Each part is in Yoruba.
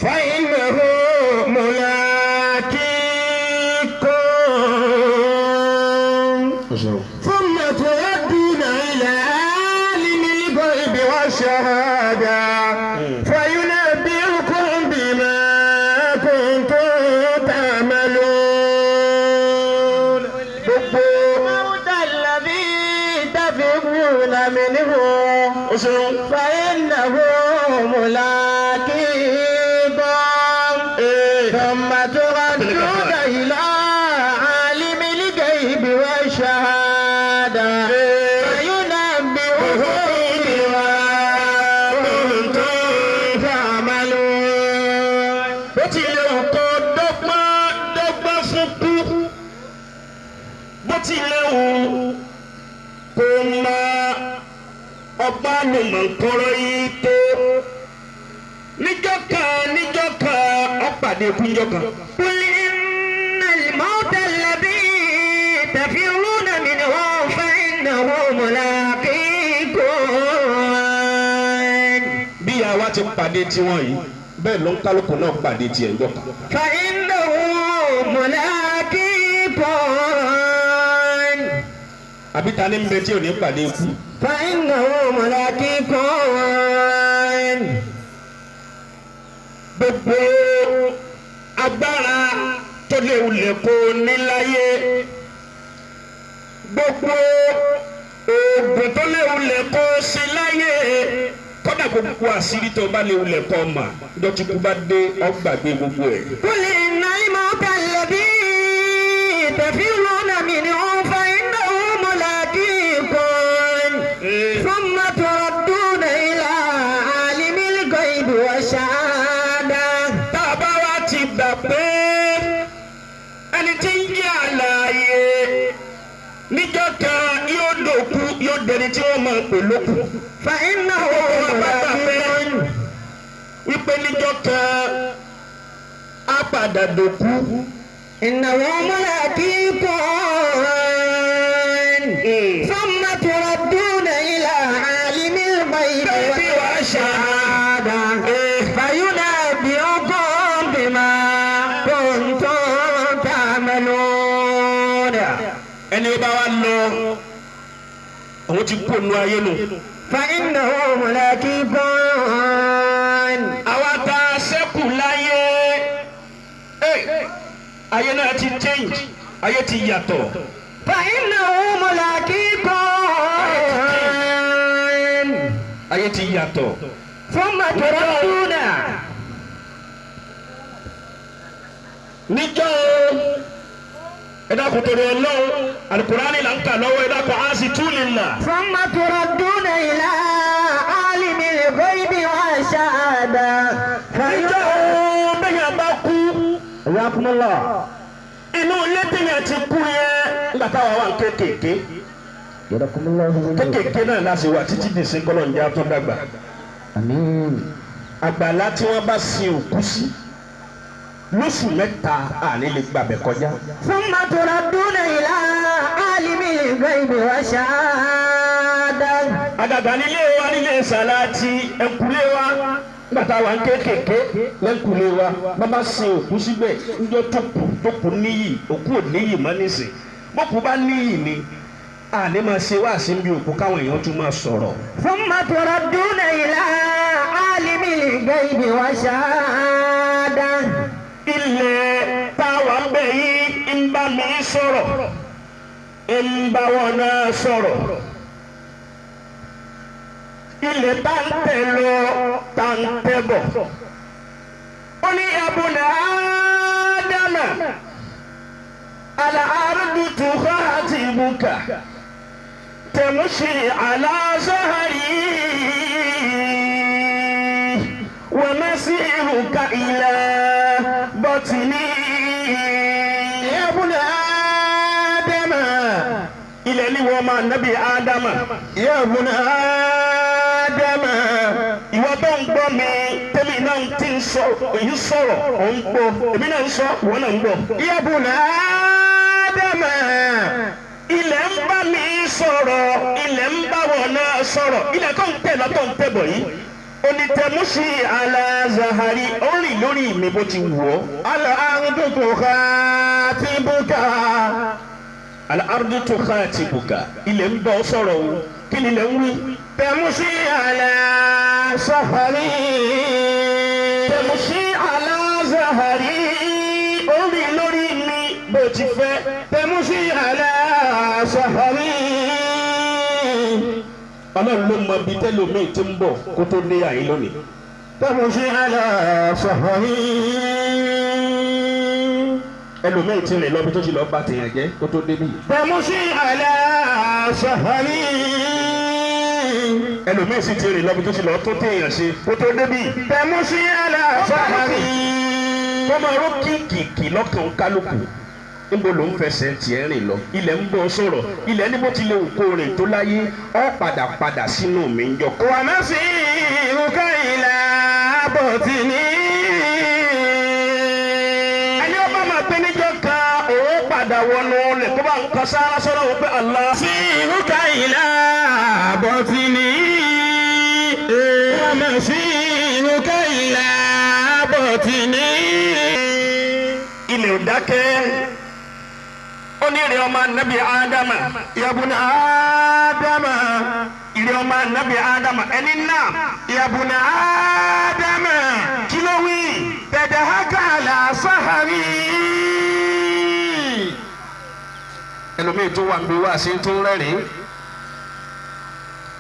فإنه ملاقيكم ثم تردون إلى عالم الغيب والشهادة فينبئكم بما كنتم تعملون. Gbogbo الموت الذي تفرون منه Ó ṣeun. فإنه ملاقيكم ثم تردون إلى عالم الغيب والشهادة فينبئكم بما كنتم تعملون. Bó tilẹ̀ wù kó dọ́gbọ́n dọ́gbọ́n fún kú, bó tilẹ̀ wù kó máa ọba nùmọ̀kọ́rọ́ yìí tó, níjọ́ kan níjọ́ kan ọ̀pàdé kúnjọ́ kan. قل إن الموت الذي تفرون منه فإنه ملاقيكم. Bí àwa ti pàdé tiwọn yìí, bẹ́ẹ̀ ló ń kálukú náà pàdé tiẹ̀ ńjọ́ kan. فإنه ملاقيكم. Àbí ta ni ń bẹ tí ò ní pàdé ikú? فإنه ملاقيكم. Gbogbo agbára tó léwu lè kó níláyé, gbogbo oògùn tó léwu lè kó sí láyé, kódà gbogbo àṣírí tó bá léwu lè kó mà, dọ́tí kú bá dé, ọgbàgbé gbogbo ẹ̀. قل إن الموت الذي تفرون منه فإنه ملاقيكم ثم تردون إلى عالم الغيب والشهادة. Tá a bá wá ti gbà pé ẹni tí ń jẹ́ àlàyé níjọ́ kan yóò dòkú, yóò dẹni tí wọ́n máa pè lókù. فإنه ملاقيكم. Wípé níjọ́ kan á padà dòkú. إنه ملاقيكم ثم تردون إلى عالم الغيب والشهادة فينبئكم بما كنتم تعملون. Ẹni ó bá wá lọ, òun ti kú ònú ayé nù. فإنه ملاقيكم. Àwa tá a ṣẹ́kù láyé, ayé náà ti change, ayé ti yàtọ̀. فإنه ملاقيكم. Ayé ti yàtọ̀. ثم تردون Níjọ́ ẹ dákun, torí Ọlọ́run, Alukurani là ń kà lọ́wọ́, ẹ dákun, á sì tú lìlà. ثم تردون إلى عالم الغيب والشهادة. Níjọ́ bẹ́yàn bá kú, حياكم الله. Inú ilé téèyàn ti kú yẹn, nígbà táwa wà kéékèèké, يدكم الله. kéékèèké náà la sì wà títí dìsín kọ́lọ̀ ń jẹ́ àtọ́ dàgbà. آمين. Àgbàlá tí wọ́n bá sin òkú sí lóṣù 3, àní lè gbàbẹ̀ kọjá. ثم تردون إلى عالم الغيب والشهادة. Àgàgà nílé wa, nílé sàláàtì, ẹ̀kúlé wa, nígbà táwa ń kéékèèké, lẹ́kùlé wa, bàbá sin òkú síbẹ̀ níjọ́ tó kù, tó kù níyì, òkú ò níyì mọ́ nísìn. Bókú bá níyì ni, àní máa ṣe wá sí bí òkú káwọn èèyàn tún máa sọ̀rọ̀. ثم تردون إلى عالم الغيب والشهادة. Ilẹ̀ táwa ń bẹ̀ yìí ń bá mi sọ̀rọ̀, ń bá wọn náà sọ̀rọ̀. Ilẹ̀ tá ń tẹ̀ lọ, tá ń tẹ̀ bọ̀. Ó ní abúlé ádámà الأرض تخاطبك تمشي على ظهري ومسيرك إلى بطني. يا ابن آدم. Ilẹ̀ ni wọ́n máa nábì Ádámà. يا ابن آدم. Ìwọ tó ń gbọ́ mi, tẹ́mi náà ti ń sọ, èyí sọ̀rọ̀, ò ń gbọ́, èmi náà ń sọ, ìwọ náà ń gbọ́. يا ابن آدم. Ilẹ̀ ń bá mi sọ̀rọ̀, ilẹ̀ ń bá wọn náà sọ̀rọ̀. Ilẹ̀ tó ń tẹ̀ lọ́tọ̀ ń tẹ̀ bọ̀ yìí, Onítẹ̀músí alazahari ó rìn lórí mi bó ti wù ọ́. الأرض تخاطبك. Al-ardu tukhatibuka ilẹ̀ ń bọ̀ sọ̀rọ̀ o kí ni ilẹ̀ ń wí. تمشي على صهري. Tẹ̀músí alazahari ó rìn lórí mi bó ti fẹ́. تمشي على صهري. Ọlọ́run ló mọ ibi tẹ́lómi ti ń bọ̀ kó tó dé àyín lónìí. تمشي على صهري. Ẹlòmíì ti rìn lọ́bi tó ti lọ́ọ́ bá tèèyàn jẹ́ kó tó débí. تمشي على صهري. Ẹlòmíì sì ti rìn lọ́bi tó ti lọ́ọ́ tó téèyàn ṣe kó tó débí. تمشي على صهري. Kó máa ró kìkìkì lọ́kàn kálukú níbo ló ń fẹsẹ̀ tiẹ̀ rìn lọ ilẹ̀ ń bọ̀ sọ̀rọ̀ ilẹ̀ ní bó ti lè wù kó rìn tó láyé ọ́ padà padà sínú mi ń jọ. ومصيرك إلى بطني. Ẹni ọba máa pé níjọ́ kan òun padà wọnú lẹ̀ kó bá ń kan sára sọ́rọ̀ wọ́n pé Allah. مصيرك إلى بطني. ومصيرك إلى بطني. Ilẹ̀ ò dákẹ́ ó ní ìrẹ̀ ọmọ anabi Ádámà. يا ابن آدم. Ìrẹ̀ ọmọ anabi Ádámà ẹni náà. يا ابن آدم. Kí ló wí? تدهك على صهري. Ẹlòmíì tó wà níbi wá sí tó ń rẹ́rìn-ín.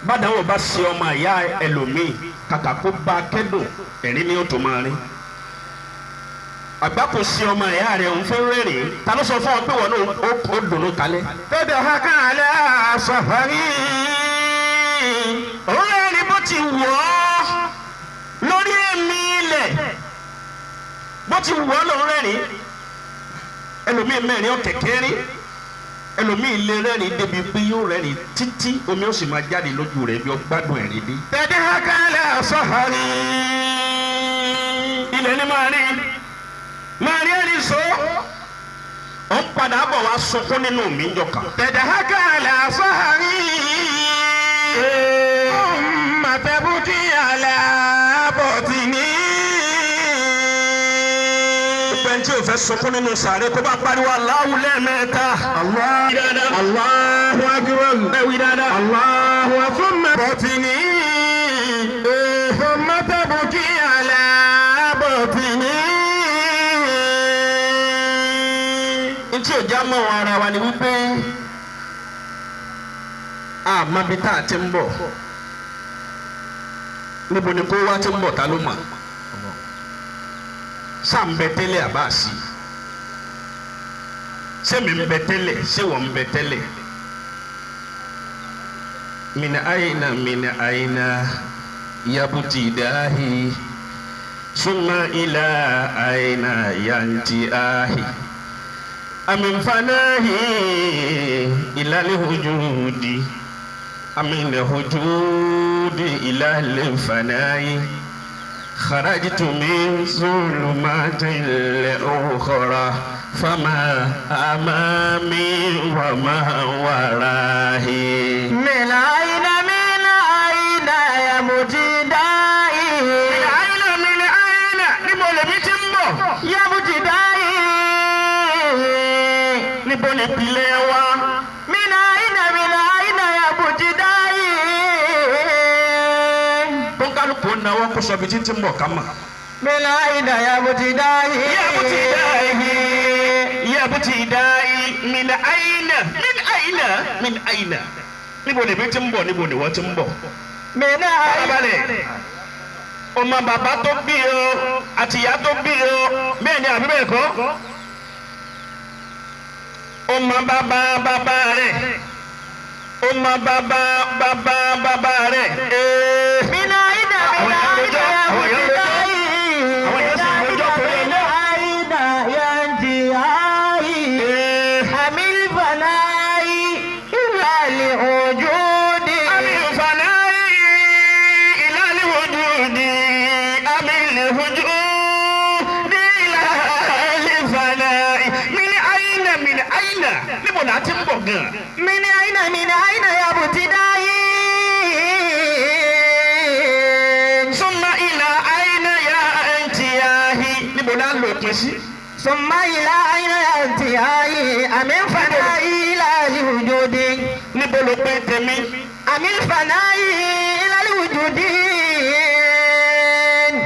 Bádàwọ̀ bá ṣe ọmọ ìyá ẹlòmíì kàkà kó bá kẹ́dùn ẹ̀rín ni ó tó máa rín. Àgbà kò ṣe ọmọ ìyá rẹ̀ òun fẹ́ rẹ́rìn-ín. Ta ló sọ fún ọ pé wọn náà ó dùnú kalẹ̀? تدهك على صهري. Òun rẹ́rìn bó ti wọ̀ ọ́ lórí èmi ilẹ̀ bó ti wọ̀ ọ́ lòun rẹ́rìn. Ẹlòmíì mẹ́rin ọ̀kẹ́kẹ́ rí ẹlòmíì lè rẹ́rìn débi pé yóò rẹ́rìn títí omi ó sì máa jáde lójú rẹ̀ bí ó gbádùn ẹ̀rín dé. تدهك على صهري. Ilẹ̀ ni máa rí máa rí ẹni sọ ó ń padà bọ̀ wá sunkún nínú mi jọkà. تدهك على صهري. ثم تبكي على بطني. Gbogbo ẹni tí o fẹ́ sunkún nínú sàárè kó bá pariwo Allahu lẹ́ẹ̀mẹ́ta. الله الله أكبر. Ẹ wí dáadáa. الله ثم بطني. ثم تبكي على بطني. Ntí o já mọ́ ara wa ni wípé àmọ́ bí tá a ti ń bọ̀ níbo ni kó wá ti ń bọ̀ ta ló mọ̀ sáà ń bẹ tẹ́lẹ̀ àbá sí sẹ́mi ń bẹ tẹ́lẹ̀ ṣé wọ́n ń bẹ tẹ́lẹ̀ min aina min aina yabutidahi summa ila aina yantiahi amin fanahi ila lihujudi amin lihujudi ila lifanahi خرجت من ظلمات الأخرى فما أمامي وما ورائي. من أين من أين يبتدائي. من أين من أين níbo lèmi ti ń bọ̀. يبتدائي. Níbo ni ìpìlẹ̀ wa. من أين من أين يبتدائي. Kónkálukú náwó kó sọ ibi títí ń bọ̀ ká mọ̀. من أين يبتدائي. يبتدائي من أين من أين من أين níbo lèmi ti ń bọ̀ níbo ni wọ́n ti ń bọ̀. من أين. Farabalẹ̀ ọmọ bàbá tó bí o àti ìyá tó bí o bẹ́ẹ̀ ni àbí bẹ́ẹ̀ kọ́. Ọmọ bàbá bàbá rẹ̀ ọmọ bàbá bàbá bàbá rẹ̀ ee. من أين من أين يبتدائي. Àwọn èèyàn sì ń rojọ́ torí من ọlọ́. أين ينتهي. أم الفناء إلى الوجود. أم الفناء إلى الوجود أم الوجود إلى الفناء من أين من أين níbo la ti ń bọ̀ gan. من أين من أين يبتدائي. ثم Níbo la ń lò pín sí? ثم إلى أين انتهائي أم الفناء إلى الوجود Níbo ló pín tèmi? أم الفناء إلى الوجود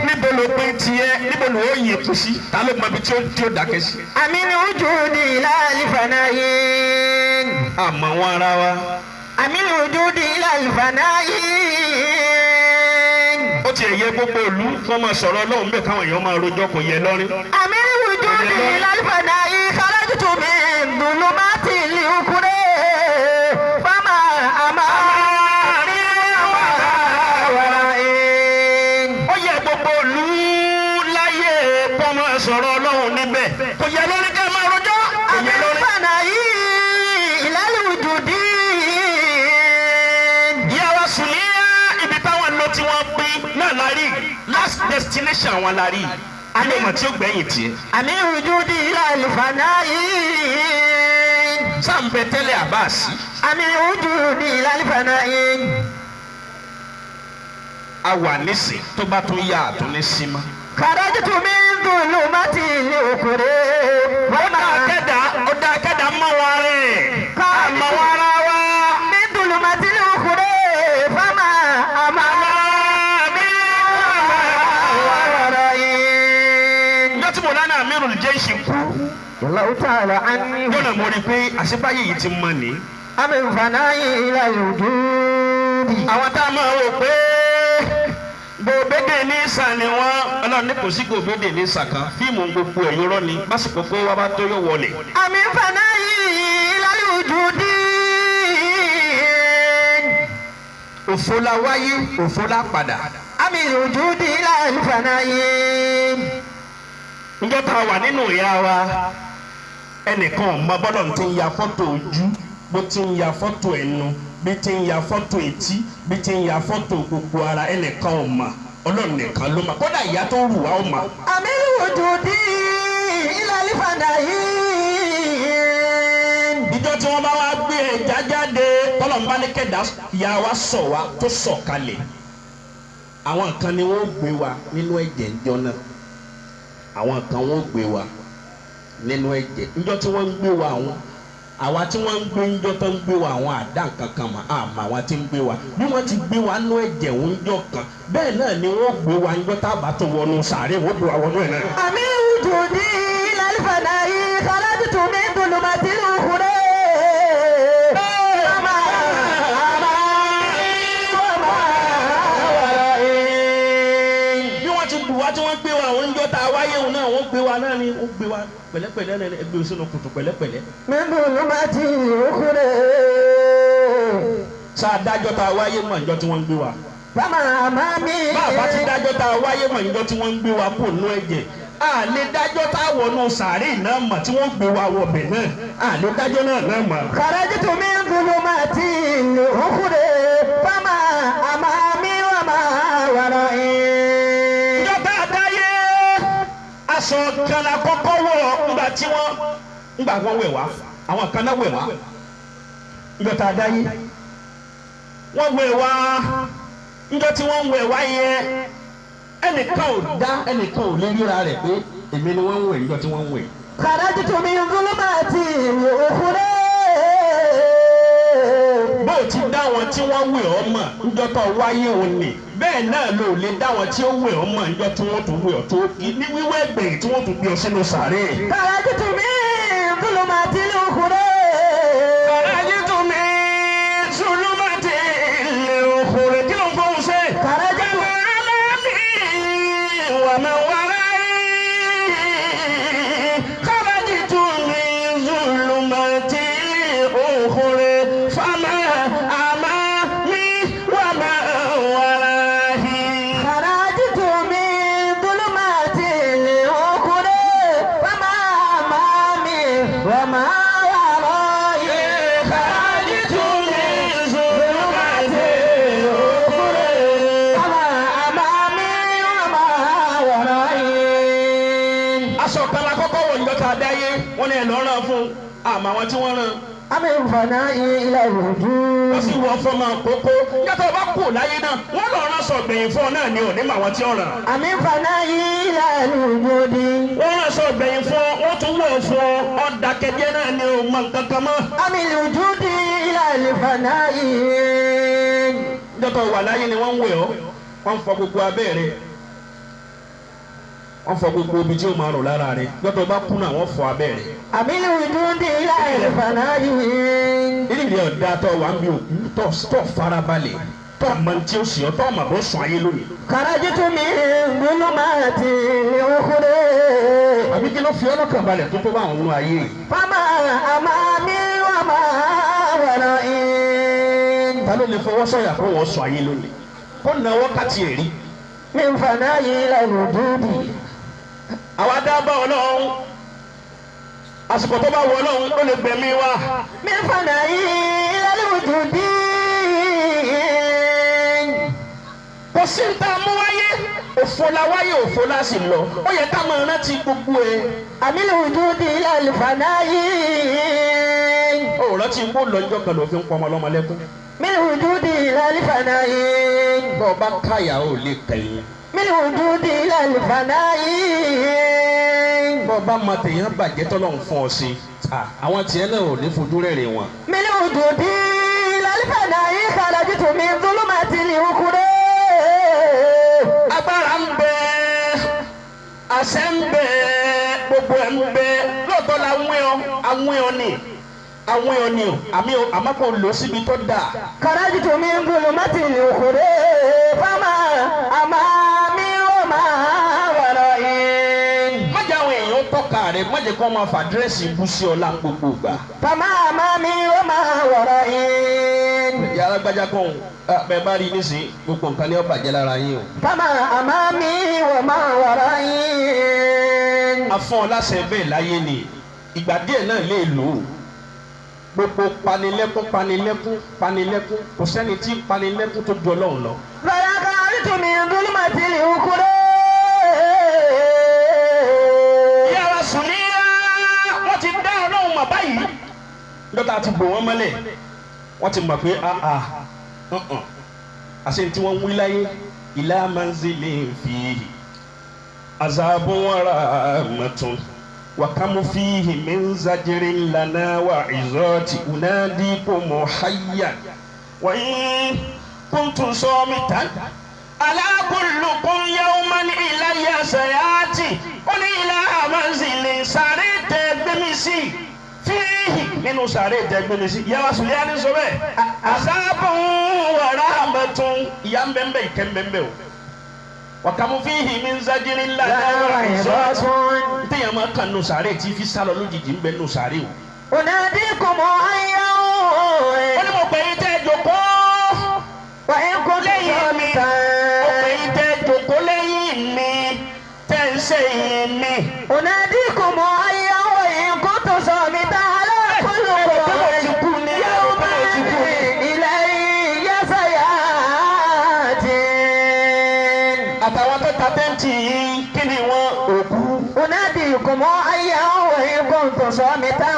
Níbo ló pín tiẹ̀? Níbo ló ó yìn kù sí? Ta ló mọ ibi tí ó dákẹ́ sí? أم الوجود إلى الفناء Àmọ́ wọn ara wa. أم الوجود إلى الفناء Ó tiẹ̀ yẹ gbogbo ìlú kí wọ́n máa sọ̀rọ̀ Ọlọ́run bẹ́ẹ̀ káwọn èèyàn máa rojọ́ kò yẹ lọ́rin. أم الوجود إلى الفناء خرجت من ظلمات الأخرى فما أمامي وما ورائي Ó yẹ gbogbo ìlú láyé kí wọ́n máa sọ̀rọ̀ Ọlọ́run níbẹ̀. Kò yẹ lọ́rin ká máa rojọ́. Kò أم yẹ lọ́rin. الفناء إلى الوجود Ìyá wa Sùlíyá ibi táwọn lọ tí wọ́n pín náà la rí last destination wọn la rí. Ilé ìmọ̀ tí ó gbẹ̀yìn tiẹ̀. أم الوجود إلى الفناء Sáǹbẹ tẹ́lẹ̀ àbáàsì. أم الوجود إلى الفناء A wà nísìn tó bá tún yá àtún ní símá. خرجت من ظلمات الأخرى Ó dá kẹ́dà ó dá kẹ́dà mọ́ wa rẹ̀. Ká mọ́ wa ra wa. من ظلمات الأخرى فما أمامي وما ورائي Níjọ́ tí Mọ̀lánà Amirul Jaysh kú. والله تعالى عني Yọ̀nà mo rí i pé àṣebáyé yìí ti mọ ní. أم الفناء إلى الوجود Àwọn tá a máa wò pé gòbédè ní ìsàn ni wọ́n. Ọlọ́run ní kò sí gòbédè ní ìsàn kan. Fíìmù gbogbo ẹ̀yìn rọ́ ni. Básìkò kó wá bá tó yóò wọlé. أم الفناء إلى الوجود Òfo la wáyé, òfo la padà. أم الوجود إلى الفناء Níjọ́ tá a wà nínú ìyá wa, ẹnìkan ò mọ bọ́lọ̀ tí ń ya fọ́tò ojú, bó ti ń ya fọ́tò ẹnu, bí ti ń ya fọ́tò etí, bí ti ń ya fọ́tò gbogbo ara ẹnìkan ò mọ̀. Ọlọ́run nìkan ló mọ̀. Kódà ìyá tó rù wá ò mọ̀. أم الوجود إلى الفناء Ìjọ tí wọ́n bá wá gbé ẹja jáde, tọ́lọ̀ ń bá ní kẹ́dà ìyá wa sọ̀ wá tó sọ̀ kalẹ̀. Àwọn kan ni wọ́n gbé wa nínú ẹ̀jẹ̀ ńjọ́ náà. Àwọn kan wọ́n gbé wa nínú ẹ̀jẹ̀. Ńjọ́ tí wọ́n ń gbé wa àwọn àwa tí wọ́n ń gbé ńjọ́ tó ń gbé wa àwọn àdá nǹkan kan mà àmọ́ àwa tí ń gbé wa. Bí wọ́n ti gbé wa nínú ẹ̀jẹ̀ ńjọ́ kan, bẹ́ẹ̀ náà ni wọ́n gbé wa ńjọ́ tá a bá tó wọnú sàárè wọ́n gbé wa wọnú ẹ̀ náà. أم الوجود إلى الفناء خرجت من ظلمات الأخرى فما أمامي وما ورائي Bí wọ́n ti bù wá tí wọ́n gbé wa àwọn oúnjẹ tá a wáyé òun náà wọ́n gbé wa náà ni wọ́n gbé wa pẹ̀lẹ́pẹ̀lẹ́ náà ni ẹgbẹ́ sínú kùtù pẹ̀lẹ́pẹ̀lẹ́. من ظلمات الأخرى Sáà dájọ́ tá a wáyé mọ̀ níjọ́ tí wọ́n ń gbé wa. فما أمامي Bàbá ti dájọ́ tá a wáyé mọ̀ níjọ́ tí wọ́n ń gbé wa kó nú ẹ̀jẹ̀. A lè dájọ́ tá a wọnú sàárè náà mọ̀ tí wọ́n gbé wa wọbẹ̀ náà. A lè dájọ́ náà náà mọ̀. خرجت من ظلمات الأخرى فما أمامي وما ورائي Níjọ́ tá a dáyé aṣọ kan la kọ́kọ́ wọ̀ ńgbà tí wọ́n ńgbà wọ́n wẹ̀ wá àwọn kan náà wẹ̀ wá níjọ́ tá a dáyé wọ́n wẹ̀ wá níjọ́ tí wọ́n wẹ̀ wá yẹn ẹnìkan ò dá ẹnìkan ò lè ríra rẹ̀ pé èmi ni wọ́n ń wẹ̀ níjọ́ tí wọ́n ń wẹ̀. خرجت من ظلمات الأخرى Bó o ti dá wọn tí wọ́n wẹ̀ ọ́ mọ̀ níjọ́ tó wáyé òun ni bẹ́ẹ̀ náà ló lè dá wọn tí ó wẹ̀ ọ́ mọ̀ níjọ́ tí wọ́n tún wẹ̀ ọ́ tó ní wíwẹ̀ gbẹ̀yìn tí wọ́n tún gbé ọ sínú sàárè. خرجت من ظلمات الأخرى Kharajtu min zulumati al-ukhra. Kí ló ń fọwọ́ ṣe? خرجت Wa man wara'i. Kharajtu min zulumati al-ukhra. Fama amami wa man wara'i. خرجت من ظلمات الأخرى فما أمامي وما ورائي Kharajtu min zulumati al-ukhra. فما أمامي وما ورائي Aṣọ kan la kọ́kọ́ wọ̀ níjọ́ tá a dáyé, wọ́n ní ẹ̀ lọ́ rán fún un, àmọ́ àwọn tí wọ́n rán. أم الفناء إلى الوجود Wọ́n sì wọ fọmọ kókó. Yàtọ̀ bá kù láyé náà, wọ́n lọ rán sọ gbẹ̀yìn fún ọ náà ni òní màwọn tí ó ràn. أم الفناء إلى الوجود. faṣọ gbẹ̀yìn fún ọ, wọ́n tún wọ̀ fún ọ, ọ̀dàkẹ́jẹ́ náà ni ò mọ nǹkan kan mọ́. أم الوجود إلى الفناء. Dọ́tọ̀ wà láyé ni wọ́n ń wẹ̀ ọ́, wọ́n ń fọ gbogbo abẹ́ rẹ̀, wọ́n fọ gbogbo ibi tí ó máa rùn lára rẹ̀. Dọ́tọ̀ bá kú náà wọ́n fọ abẹ́ rẹ̀. أم الوجود إلى الفناء. Ilé ìrìn ọ̀dà tó wà ń bí òkú tó farabalẹ̀ tó mọ tí ó sì ọ́ tó mọ̀ bó sùn ayé lónìí. خرجت من ظلمات الأخرى. Àbí kí ló fi ọlọ́kàn balẹ̀ tó tó bá àwọn ohun ayé yìí? فما أمامي وما ورائي. Ta ló lè fọwọ́ sọ̀yà kó wọ́n sùn ayé lónìí? Kó na wákàtí èrí. من فناء إلى الوجود. Àwa dábàá Ọlọ́run. Àsìkò tó bá wọ Ọlọ́run ó lè gbẹ̀mí wa. من فناء إلى الوجود. Kò sí ní tá a mú wáyé. Òfo la wáyé, òfo la sì lọ. Ó yẹ ká máa rántí gbogbo ẹ. أم الوجود إلى الفناء. Ó rántí kó lọ́jọ́ kan ló fi ń pọmọ ọlọ́mọ lẹ́kún. من الوجود إلى الفناء. Bọ́ ọ bá káyà ó lè kẹ̀yìn. من الوجود إلى الفناء. Bọ́ ọ bá mọ tèèyàn bàjẹ́ tọ́lọ́run fún ọ sí. Àwọn tiẹ̀ náà ò ní fojú rẹ̀rìn wọn. من الوجود إلى الفناء. خرجت من ظلمات الأخرى. Agbára ń bẹ, àṣẹ ń bẹ, gbogbo ẹ̀ ń bẹ. Lóòótọ́ la wín ọ, awín ọ ni, awín ọ ni o, àmì o, àmọ́ kò lò síbi tó dáa. خرجت من ظلمات الأخرى. فما أمامي وما ورائي. Má jẹ́ àwọn èèyàn tọ́ka rẹ̀, má jẹ́ kó máa fà dírẹ́sì bú sí ọ lá gbogbo ìgbà. فما أمامي وما ورائي. Ìyá alágbájá kan bẹ́ẹ̀ bá rí i nísìnyí, gbogbo nǹkan ni ó bàjẹ́ lára yín o. فما أمامي وما ورائي. Afọ́n láṣẹ bẹ́ẹ̀ láyé ni, ìgbà díẹ̀ náà lè lò ó. Gbogbo panilẹ́kún panilẹ́kún panilẹ́kún, kò sẹ́ni tí panilẹ́kún tó ju Ọlọ́run lọ. فخرجت من ظلمات الأخرى. Ìyá wa Sùlíyá, wọ́n ti dá Ọlọ́run mọ̀ báyìí. Dọ́tà ti bò wọ́n mọ́lẹ̀, wọ́n ti mọ̀ pé àà àṣẹ tí wọ́n ń wí láyé ila manzilin fihi azabun wa rahmatun wa kam fihi min zajrin lana wa izati unadikum hayyan wa in kuntum samitan ala kullukum yawman ilayya sayati ó ní ila manzilin sáré tẹ gbẹmí sí fíhì nínú sáré tẹ gbẹmí sí yàrá sùlẹ̀ ní sọ bẹ́ẹ̀ azabun wa rahmatun ìyá ń bẹ́ẹ̀ bẹ́ẹ̀ ìkẹ́ ń bẹ́ẹ̀ bẹ́ẹ̀ o wàkàmú fíhì min zajrin lana wa izati téèyàn máa kàn nù sáré tí fi sálọ lójijì ń bẹ nù sáré o. أناديكم حيا Ó ní mo pè yín tẹ́ ẹ jókòó. وإن كنتم Lẹ́yìn mi. صامتا. Mo pè yín tẹ́ ẹ jókòó lẹ́yìn mi tẹ́ ń ṣe yín mi. أناديكم حيا وإن كنتم صامتا. على كلكم يوما إلي سيأتي. Àtàwọn tó ta tẹ́ǹtì yìí kí ni wọ́n òkú. أناديكم حيا وإن كنتم صامتا.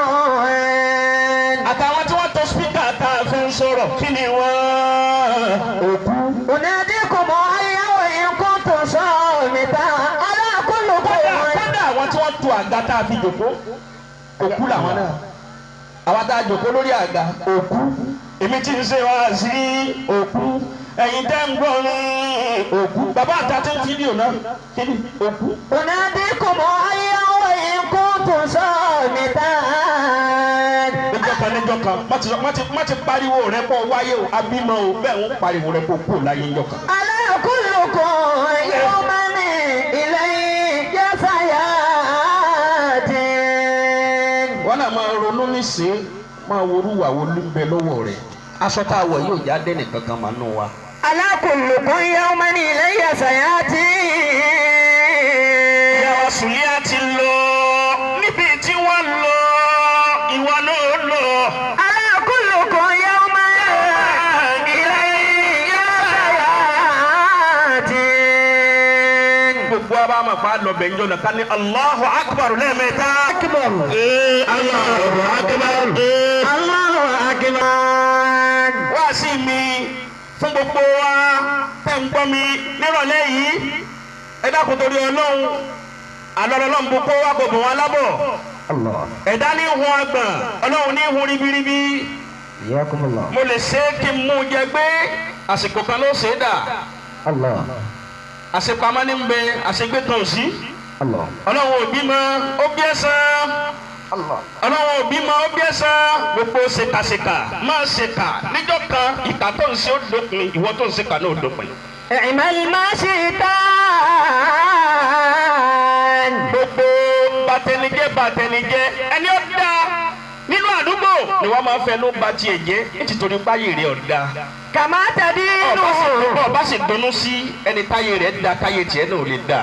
Àtàwọn tí wọ́n tó spíkà tá a fi ń sọ̀rọ̀ kí ni wọ́n òkú. أناديكم حيا وإن كنتم صامتا. على كلكم Kódà kódà àwọn tí wọ́n to àga tá a fi jókòó òkú làwọn náà. Àwọn tá a jókòó lórí àga òkú. Èmi tí ń ṣe wá sí òkú. Ẹ̀yin tẹ́ ń gbọ́ mi òkú. Bàbá àta tí ń fídíò náà kí ni òkú. أناديكم حيا وإن كنتم صامتا. Níjọ́ kan níjọ́ kan má ti pariwo rẹ pọ̀ wáyé o abímọ o bẹ́ẹ̀ ń pariwo rẹ pọ̀ kú láyé níjọ́ kan. على كلكم يوما إلي سيأتي. Wọ́n náà máa ronú nísìnyí máa worú wà wo ló ń bẹ lọ́wọ́ rẹ̀. Aṣọ tá a wọ̀ yóò já dẹ́nì kankan máa nù wa. على كلكم يوما إلي سيأتي. Ìyá wa Sùlíà ti lọ níbi tí wọ́n lọ ìwọ náà lọ. على كلكم يوما إلي سيأتي. Gbogbo wa bá máa fa lọ bẹ̀ ń jọ náà ká ní Allahu Akbar lẹ́ẹ̀mẹ́ta. أكبر. Ee, Allahu Akbar. Ee. الله أكبر. Wá sí mi fún gbogbo wa tẹ́ ń gbọ́ mi nírọ̀lẹ́ yìí. Ẹ dákun torí Ọlọ́run. Alọ́lọ́lọ́ ń bu kó wá kó bò wọn lábọ̀. Allah. Ẹ̀dá ní hun agbọ̀n, Ọlọ́run ní hun ribiribi. Iyakumullah. Mo lè ṣe é kí n mú un jẹ gbé, àsìkò kan ló ṣe é dà. Allah. Àṣepamọ́ ní ń bẹ, àṣegbé kan ò sí. Allah. Ọlọ́run ò bímọ, ó bí ẹ̀san. Allah. Ọlọ́run ò bímọ, ó bí ẹ̀san. Gbogbo ṣèkàṣèkà máa ṣèkà níjọ́ kan, ìkà tó ń ṣe ó dópin, ìwọ tó ń ṣèkà náà ó dópin. اعمل ما شئت. Gbogbo bàtẹnijẹ́ bàtẹnijẹ́ ẹni ó dáa nínú àdúgbò ni wọ́n máa ń fẹnu ba tiẹ̀ jẹ́ nítorí báyìí rẹ̀ ọ̀dà. كما تدين Ọba sì dunnú sí ẹni táyé rẹ̀ da, táyé tiẹ̀ náà ò lè da.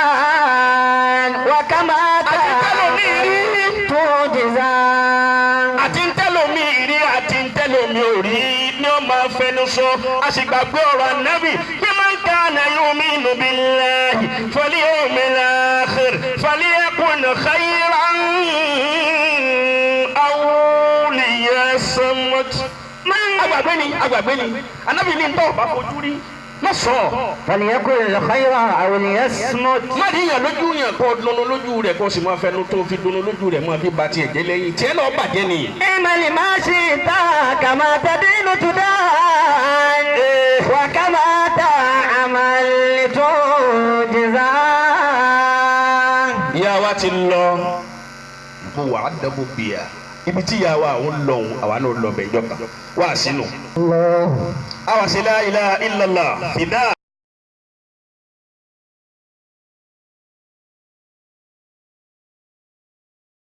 تدان وكما Àti tẹ́lómi rí. تجزى. Àti ntẹ́lómi rí àti ntẹ́lómi ò rí ni ó máa fẹnu sọ. A sì gbàgbé ọ̀rọ̀ ànábì bí man kana yu'minu billahi fal yawmil akhir falyakun khayran aw liyasmut. Agbàgbé ni, agbàgbé ni, ànábì ní ntọ́ ọba fojú rí má sọ. فليكن خيرا أو ليصمت. Má rí yàn lójú yàn kó dunu lójú rẹ̀, kó sì máa fẹnu tó fi dunu lójú rẹ̀ máa fi ba tiẹ̀ jẹ́ lẹ́yìn tiẹ̀ náà bàjẹ́ ni. اعمل ما شئت كما تدين تدان وكما تعمل تجزى. Ìyá wa ti lọ, mo wà á dàbò bìyà ibi tí ìyá wa àwọn lọ òun, àwa náà lọ bẹ̀ ìjọ kan wá sínú. الله. Àwa ṣe la ilaha illallah fìdá.